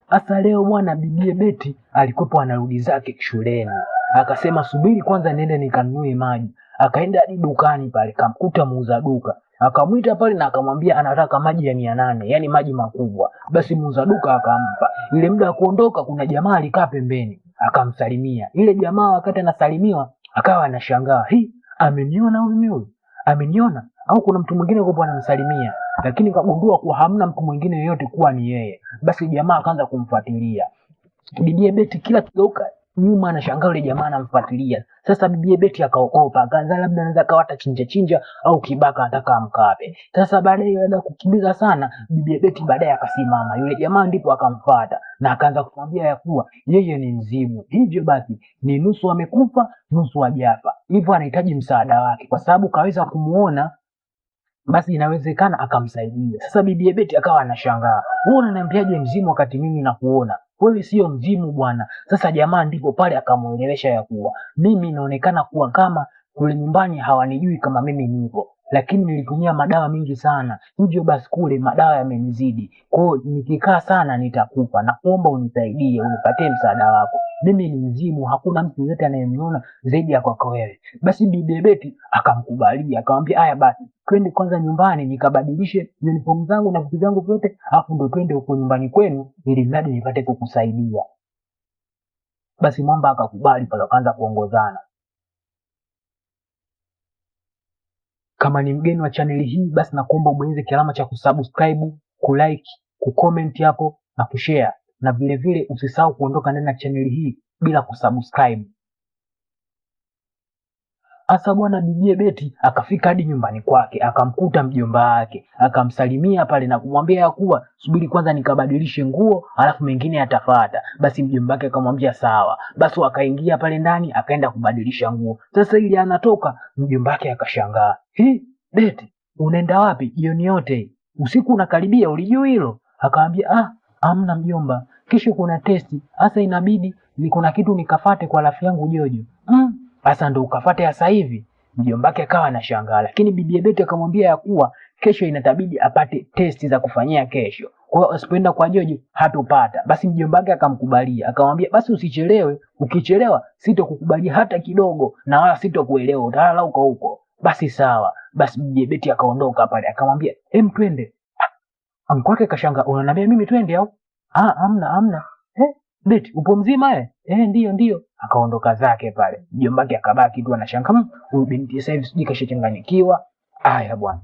Hasa leo bwana, bibie Beti alikuwepo anarudi zake shuleni, akasema subiri kwanza niende nikanunue maji. Akaenda hadi dukani pale, kamkuta muuza duka, akamwita pale na akamwambia anataka maji ya 800, yani maji makubwa. Basi muuza duka akampa. Ile muda wa kuondoka, kuna jamaa alikaa pembeni akamsalimia. Ile jamaa wakati anasalimiwa akawa anashangaa, hii ameniona huyu mimi, huyu ameniona au kuna mtu mwingine yuko anamsalimia? Lakini kagundua kuwa hamna mtu mwingine yeyote kuwa ni yeye. Basi jamaa akaanza kumfuatilia bibie Beti, kila kigeuka nyuma anashangaa yule jamaa anamfuatilia. Sasa bibie Beti akaogopa, akaanza labda anaweza akawa hata chinja chinja au kibaka anataka amkabe. Sasa baadaye baada ya kukimbiza sana, bibie Beti baadaye akasimama. Yule jamaa ndipo akamfuata na akaanza kumwambia ya kuwa yeye ni mzimu, hivyo basi ni nusu amekufa nusu hajafa, hivyo anahitaji msaada wake, kwa sababu kaweza kumuona basi inawezekana akamsaidia. Sasa bibi Beti akawa anashangaa, wewe unaniambiaje mzimu wakati mimi nakuona? Wewe sio mzimu bwana. Sasa jamaa ndipo pale akamuelewesha ya kuwa mimi inaonekana kuwa kama kule nyumbani hawanijui kama mimi nipo, lakini nilitumia madawa mingi sana, hivyo basi kule madawa yamenizidi. Kwa hiyo nikikaa sana nitakufa, na kuomba unisaidie, unipatie msaada wako. Mimi ni mzimu, hakuna mtu yeyote anayeniona zaidi ya kwako wewe. Basi bibi Beti akamkubalia, akamwambia haya basi twende kwanza nyumbani nikabadilishe uniform zangu na vitu vyangu vyote, alafu ndo twende huko nyumbani kwenu ili mradi nipate kukusaidia. Basi mwamba akakubali pale, wakaanza kuongozana. Kama ni mgeni wa chaneli hii, basi nakuomba ubonyeze kialama cha kusubscribe, kulike, kucomment hapo na kushare, na vile vile usisahau kuondoka ndani ya chaneli hii bila kusubscribe. Asa bwana, bibie Beti akafika hadi nyumbani kwake, akamkuta mjomba wake, akamsalimia pale na kumwambia ya kuwa subiri kwanza nikabadilishe nguo, alafu mengine yatafuata. Basi mjomba wake akamwambia sawa. Basi wakaingia pale ndani, akaenda kubadilisha nguo. Sasa ili anatoka, mjomba wake akashangaa, hi Beti, unaenda wapi jioni yote? Usiku unakaribia, ulijua hilo? Akamwambia ah, amna mjomba, kesho kuna testi, hasa inabidi ni kuna kitu nikafate kwa rafiki yangu Jojo. Sasa ndo ukafate sasa hivi. Mjomba wake akawa anashangaa, lakini bibi Beti akamwambia ya kuwa kesho inatabidi apate testi za kufanyia kesho, kwa hiyo asipoenda kwa Jojo hatopata. Basi mjomba wake akamkubalia, akamwambia basi usichelewe, ukichelewa sitokukubalia hata kidogo, na wala sitokuelewa, utalala huko huko. Basi sawa. Basi bibi Beti akaondoka pale, akamwambia em, twende. Anko wake kashangaa, unaniambia mimi twende au? Ah, amna amna. Eh, Beti upo mzima eh? Eh, ndiyo ndiyo. Akaondoka zake pale. Mjomba wake akabaki tu anashangaa, huyu binti sasa hivi sijui kashachanganyikiwa. Aya bwana.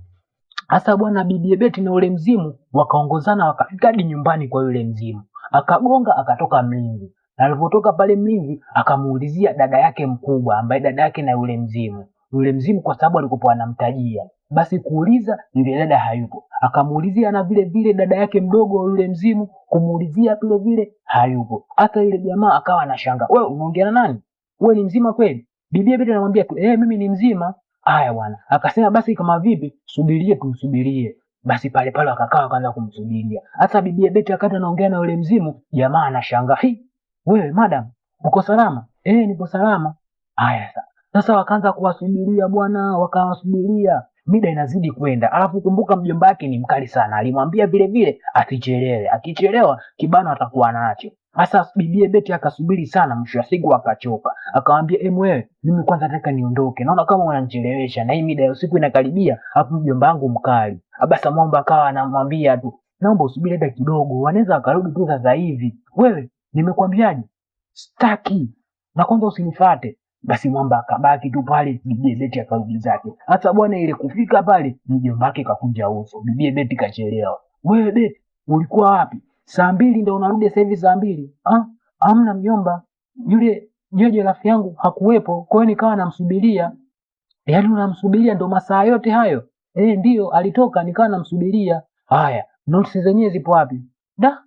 Sasa bwana, bibi Beti na ule mzimu wakaongozana wakafika hadi nyumbani kwa yule mzimu. Akagonga akatoka mlinzi. Na alipotoka pale mlinzi akamuulizia dada yake mkubwa ambaye dada yake na yule mzimu. Yule mzimu kwa sababu alikuwa anamtajia. Basi kuuliza yule dada hayupo. Akamuulizia na vile vile dada yake mdogo yule mzimu, kumuulizia vile vile hayupo. Hata yule jamaa akawa anashangaa, wewe unaongea na nani? Wewe ni mzima kweli? Bibi Beti anamwambia tu, eh, mimi ni mzima. Haya bwana. Akasema basi kama vipi, subirie tumsubirie. Basi pale pale wakakaa wakaanza kumsubiria. Hata bibi Beti akati anaongea na yule mzimu, jamaa anashangaa, hi, wewe madam, uko salama? Eh, nipo salama. Haya sasa. Sasa wakaanza kuwasubiria bwana, wakawasubiria. Mida inazidi kwenda. Alafu kumbuka mjomba wake ni mkali sana. Alimwambia vile vile asichelewe. Akichelewa kibano atakuwa nacho. Sasa bibie Beti akasubiri sana, mwisho wa siku akachoka. Akamwambia, "Em wewe, mimi kwanza nataka niondoke. Naona kama unanichelewesha na hii mida ya usiku inakaribia, alafu mjomba wangu mkali." Abasa mwamba akawa anamwambia tu, "Naomba usubiri hata kidogo, wanaweza wakarudi tu sasa hivi. Wewe, nimekwambiaje? Sitaki. Na kwanza usinifuate." Basi mwamba akabaki tu pale, bibie Beti akarudi zake. Hata bwana ile kufika pale, mjomba wake kakunja uso. Bibie Beti kachelewa. Wewe Beti, ulikuwa wapi? Saa 2 ndio unarudi sasa hivi saa 2. Ah, amna mjomba. Yule Jojo rafiki yangu hakuwepo, kwa hiyo nikawa namsubiria. Yaani unamsubiria ndo masaa yote hayo? Eh, ndio alitoka nikawa namsubiria. Haya, notes zenyewe zipo wapi? Da,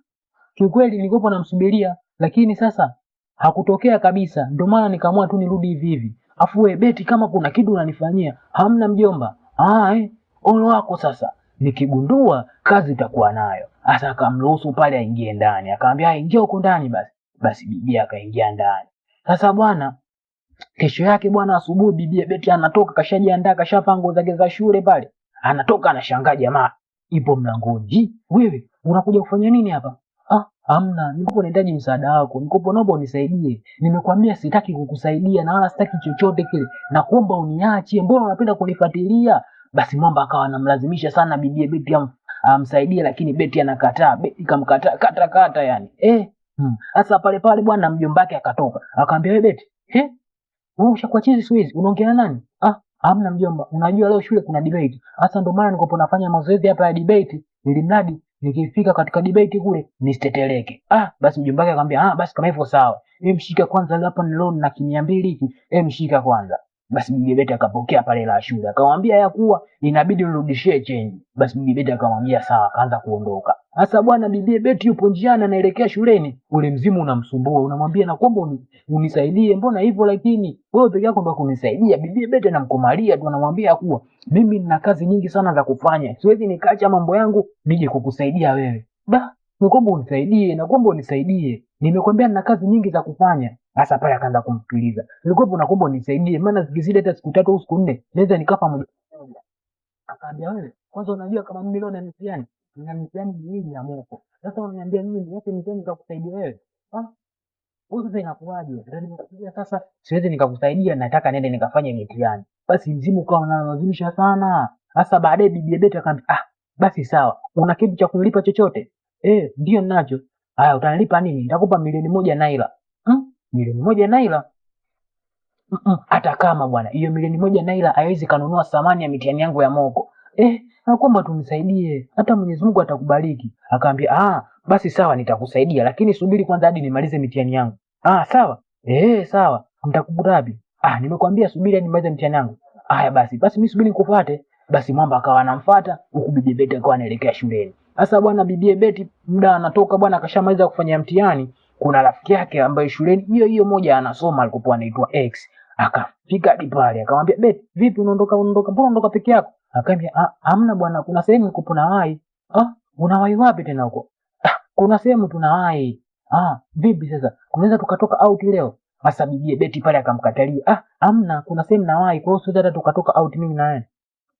kiukweli nilikuwa namsubiria, lakini sasa hakutokea kabisa, ndio maana nikaamua tu nirudi hivi hivi. Afu wewe Beti, kama kuna kitu unanifanyia, hamna mjomba. Ah, olo wako sasa. Nikigundua kazi itakuwa nayo. Sasa akamruhusu pale aingie ndani, akamwambia ingia huko ndani basi. Basi bibi akaingia ndani. Sasa bwana, kesho yake bwana asubuhi bibi Beti anatoka, kashajiandaa, kashapanga nguo zake za shule pale. Anatoka anashangaa jamaa ipo mlangoni. Wewe unakuja kufanya nini hapa? Ah, Hamna, nilikuwa nahitaji msaada wako, nilikuwa naomba unisaidie. Nimekwambia sitaki kukusaidia na wala sitaki chochote kile, nakuomba uniache, mbona unapenda kunifuatilia? Basi mwamba akawa anamlazimisha sana bibie Beti amsaidie, lakini Beti anakataa. Beti kamkataa kata kata yani. Sasa pale pale bwana mjomba wake akatoka, akamwambia wewe Beti, wewe ushakuwa chizi siku hizi, unaongea na nani? Ah, hamna mjomba, unajua leo shule kuna debate. Sasa ndio maana niko nafanya mazoezi hapa ya debate, ili mradi nikifika katika debate kule nisiteteleke. Ah, basi mjomba wake akamwambia, ah, basi kama hivyo sawa. Mshika kwanza hapa ni loan na 200 hiki. Mshika kwanza. Basi bibi Beti akapokea pale la shule. Akamwambia ya kuwa inabidi nirudishie change. Basi bibi Beti akamwambia sawa, akaanza kuondoka. Sasa bwana bibi Beti yupo njiani anaelekea shuleni, ule mzimu unamsumbua, unamwambia na kwamba unisaidie, mbona hivyo lakini wewe peke yako ndio kunisaidia. Bibi Beti anamkomalia tu, anamwambia kuwa mimi nina kazi nyingi sana za kufanya, siwezi nikaacha mambo yangu nije kukusaidia wewe. Ba, nakuomba unisaidie, nakuomba unisaidie. Nimekwambia nina kazi nyingi za kufanya. Sasa pale akaanza kumsikiliza. Nilikuwa nakuomba unisaidie, maana zikizidi hata siku 3 au siku 4 naweza nikafa moja kwa moja. Akaambia wewe, kwanza unajua kama mimi leo na mitihani, nina mitihani miwili ya moko. Sasa unaniambia mimi niache mitihani nikakusaidia wewe? Ah, wewe sasa inakuwaje? Ndio nimekuambia sasa siwezi nikakusaidia, nataka niende nikafanye mitihani. Basi mzimu ukawa unalazimisha sana. Sasa baadaye bibi Beti akamwambia, ah, basi sawa, una kitu cha kunilipa chochote? Ndio ninacho. Haya, utanilipa nini? Nitakupa 1,000,000 naira. 1,000,000 naira? Hata kama bwana, hiyo 1,000,000 naira haiwezi kanunua thamani ya mitihani yangu ya moko. Nakuomba tumsaidie, hata Mwenyezi Mungu atakubariki. Akaambia, ah, basi sawa nitakusaidia, lakini subiri kwanza hadi nimalize mitihani yangu. Ah, sawa. Sawa. Nitakukuta wapi? Ah, nimekwambia subiri hadi nimalize mitihani yangu. Haya basi, basi mimi subiri nikufuate. Basi mwamba akawa anamfuata huku bibi Beti akawa anaelekea shuleni. Sasa bwana bibi Beti muda anatoka bwana akashamaliza kufanya mtihani, kuna rafiki yake ambaye shuleni hiyo hiyo moja anasoma alikuwa anaitwa X. Akafika hadi pale akamwambia, Beti, vipi unaondoka unaondoka? Mbona unaondoka peke yako? Akamwambia, ah, hamna bwana, kuna sehemu niko nawahi. Ah, unawahi wapi tena huko? Ah, kuna sehemu tunawahi. Ah, vipi sasa? Kunaweza tukatoka out leo? Sasa bibi Beti pale akamkatalia. Ah, hamna, kuna sehemu nawahi, kwa hiyo siwezi hata tukatoka out mimi na wewe.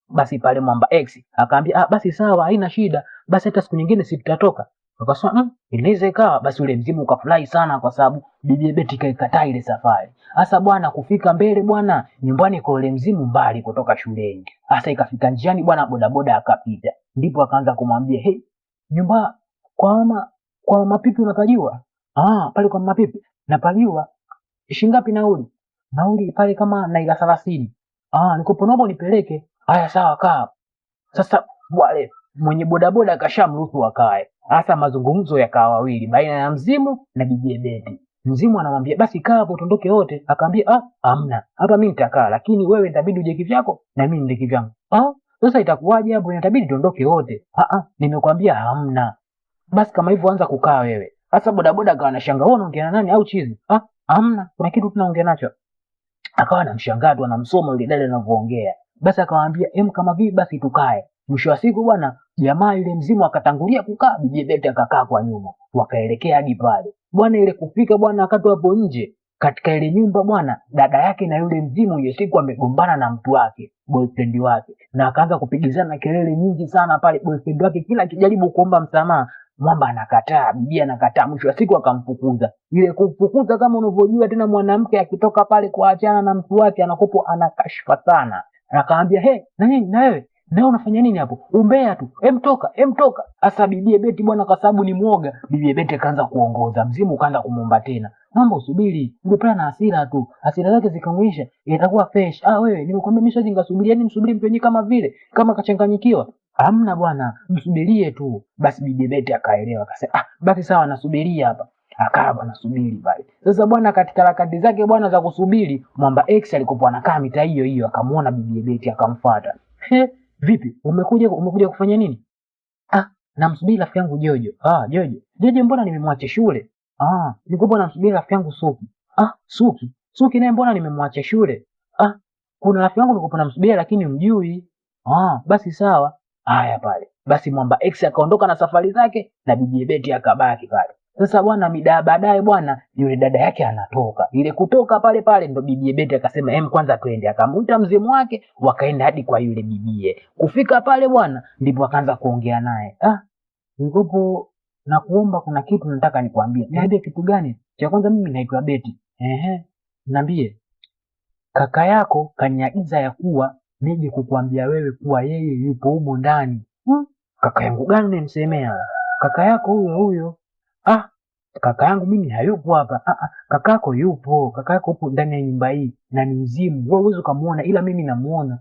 Basi pale mwamba X akaambia, ah, basi sawa, haina shida, basi hata siku nyingine si tutatoka. Akasema, inaweza ikawa. Basi ule mzimu ukafurahi sana kwa sababu bibi Beti kaikataa ile safari. Sasa bwana kufika mbele bwana nyumbani kwa ule mzimu mbali kutoka shuleni. Sasa ikafika njiani bwana bodaboda akapita. Ndipo akaanza kumwambia, hey, nyumba kwa mama Pipi unapajua? Ah, pale kwa mama Pipi napajua. Shilingi ngapi nauli? Nauli pale kama naira 30. Ah, niko naomba unipeleke. Haya sawa kaa. Sasa wale mwenye bodaboda akashamruhusu akae. Sasa mazungumzo yakawa wawili baina ya mzimu na bibi Beti. Mzimu anamwambia basi kaa hapo tuondoke wote. Akamwambia ah, hamna. Hapa mimi nitakaa lakini wewe itabidi uje kivyako na mimi nende kivyangu. Ah, sasa itakuwaje hapo? Inabidi tuondoke wote. Ah ah, nimekwambia hamna. Basi kama hivyo anza kukaa wewe. Sasa bodaboda akawa anashangaa, wewe unaongea na nani au chizi? Ah, hamna, kuna kitu tunaongea nacho. Akawa anamshangaa tu, anamsoma yule dada anavyoongea. Basi akamwambia, kama vipi basi tukae. Mwisho wa siku bwana, jamaa yule mzimu akatangulia kukaa, bibi Beti akakaa kwa nyuma. Wakaelekea hadi pale. Bwana ile kufika bwana akatoa hapo nje katika ile nyumba bwana, dada yake na yule mzimu ile siku amegombana na mtu wake, boyfriend wake, na akaanza kupigizana kelele nyingi sana pale. Boyfriend wake kila akijaribu kuomba msamaha, mwamba anakataa, bibi anakataa. Mwisho wa siku akamfukuza. Ile kumfukuza kama unavyojua tena, mwanamke akitoka pale kuachana na mtu wake anakopo anakashfa sana. Akaambia, he, na nini na wewe? Na unafanya nini hapo? Umbea tu. Emtoka, emtoka. Sasa bibi Beti bwana kwa sababu ni muoga, bibi Beti akaanza kuongoza. Mzimu ukaanza kumuomba tena. Mambo usubiri, ungepana na hasira tu. Hasira zake zikamwisha, itakuwa fresh. Ah wewe, nimekuambia mimi siwezi nikasubiria, yani msubiri mtu yenyewe kama vile, kama kachanganyikiwa. Hamna bwana, msubirie tu. Basi bibi Beti akaelewa, akasema, ah basi sawa nasubiria hapa. Akawa anasubiri pale. Sasa bwana katika harakati zake bwana za kusubiri, mwamba X alikopo anakaa mitaa hiyo hiyo akamuona bibi Beti akamfuata. He, vipi? Umekuja kufanya nini? Ah, namsubiri rafiki yangu Jojo. Ah, Jojo. Jojo mbona nimemwacha shule? Ah, nilikuwa namsubiri rafiki yangu Suki. Ah, Suki. Suki naye mbona nimemwacha shule? Ah, kuna rafiki yangu nilikuwa namsubiri lakini mjui. Ah, basi sawa. Haya pale. Basi mwamba X akaondoka na safari zake na bibi Beti akabaki pale. Sasa bwana mida baadaye bwana yule dada yake anatoka. Ile kutoka pale pale ndo bibi Beti akasema kwanza twende. Akamuita mzimu wake wakaenda hadi kwa yule bibie. Kufika pale bwana ndipo akaanza kuongea naye. Ah, nikopo na kuomba, kuna kitu nataka nikwambie. Niambie kitu gani? Cha kwanza mimi naitwa Beti. Ehe, niambie. Kaka yako kaniagiza ya kuwa nije kukuambia wewe kuwa yeye yupo humo ndani. Kaka yangu gani unamsemea? Kaka yako huyo huyo. Ah, kaka yangu mimi hayupo hapa. Ah, ah, kakako yupo. Kaka yako yupo ndani ya nyumba hii na ni mzimu. Wewe huwezi ukamuona ila mimi namuona.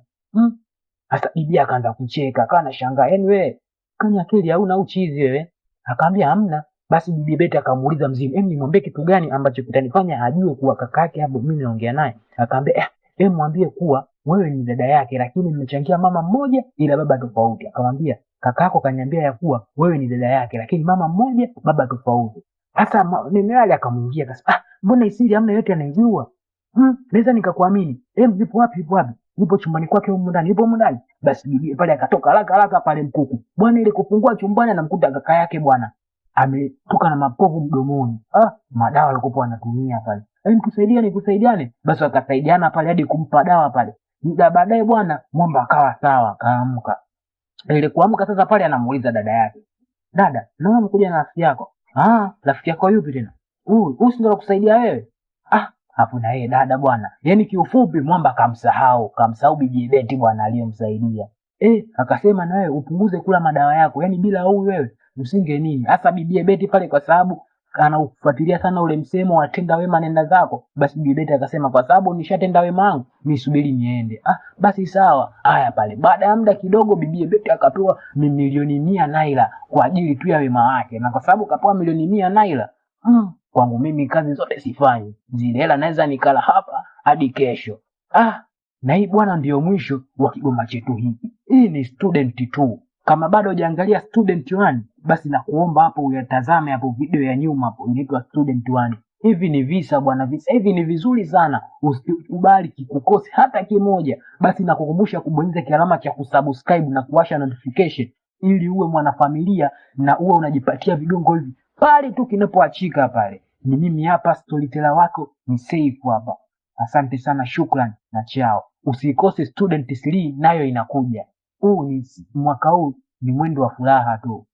Sasa bibi akaanza kucheka, akawa anashangaa, yaani wewe kani akili hauna uchizi wewe? Akaambia hamna. Basi bibi Beti akamuuliza mzimu, "Em, nimwambie kitu gani ambacho kitanifanya ajue kuwa kaka yake hapo mimi naongea naye?" Akaambia, "Eh, mwambie kuwa wewe ni dada yake, lakini mmechangia mama mmoja ila baba tofauti." Akamwambia, kakako kaniambia ya kuwa wewe ni dada yake, lakini mama mmoja baba tofauti. Sasa neno yale akamwingia akasema, "Ah, mbona isiri hamna yote anaijua? Naweza nikakuamini. Em, yupo wapi? Yupo wapi? Yupo chumbani kwake humu ndani, yupo humu ndani." Basi bibi pale akatoka haraka haraka pale mkuku. Bwana ile kufungua chumbani anamkuta kaka yake bwana ametoka na mapovu mdomoni. Ah, madawa alikopo anatumia pale. Em, tusaidiane, tusaidiane. Basi wakasaidiana pale hadi kumpa dawa pale. Muda baadaye bwana mwamba akawa sawa, akaamka. Ile kuamka sasa pale anamuuliza dada yake, "Dada, naona umekuja na rafiki yako." "Ah, rafiki yako yupi tena?" "Huyu, huyu si ndio anakusaidia wewe?" Ah, hapo na yeye dada bwana. Yaani kiufupi mwamba kamsahau, kamsahau Bibi Beti bwana aliyemsaidia. Akasema na wewe upunguze kula madawa yako. Yaani bila huyu wewe usinge nini. Hasa Bibi Beti pale kwa sababu anaufuatilia sana ule msemo wa tenda wema nenda zako. Basi Bibi Beti akasema kwa sababu nishatenda wema wangu, nisubiri niende. Ah, basi sawa. Haya pale. Baada ya muda kidogo Bibi Beti akapewa milioni 100 naira kwa ajili tu ya wema wake. Na kwa sababu kapewa milioni 100 naira, kwangu mimi kazi zote sifanyi. Zile hela naweza nikala hapa hadi kesho. Ah, na hii bwana ndio mwisho wa kigoma chetu hiki. Hii ni student 2. Kama bado hujaangalia student 1, basi nakuomba hapo uyatazame hapo video ya nyuma hapo inaitwa student 1. Hivi ni visa bwana, visa hivi ni vizuri sana, usikubali kikukose hata kimoja. Basi nakukumbusha kubonyeza kialama cha kusubscribe na kuwasha notification ili uwe mwanafamilia na uwe unajipatia vigongo hivi pale tu kinapoachika pale. Ni mimi hapa storyteller wako ni Seif hapa. Asante sana, shukran na chao. Usikose student 3 nayo inakuja. Huu ni mwaka huu ni mwendo wa furaha tu.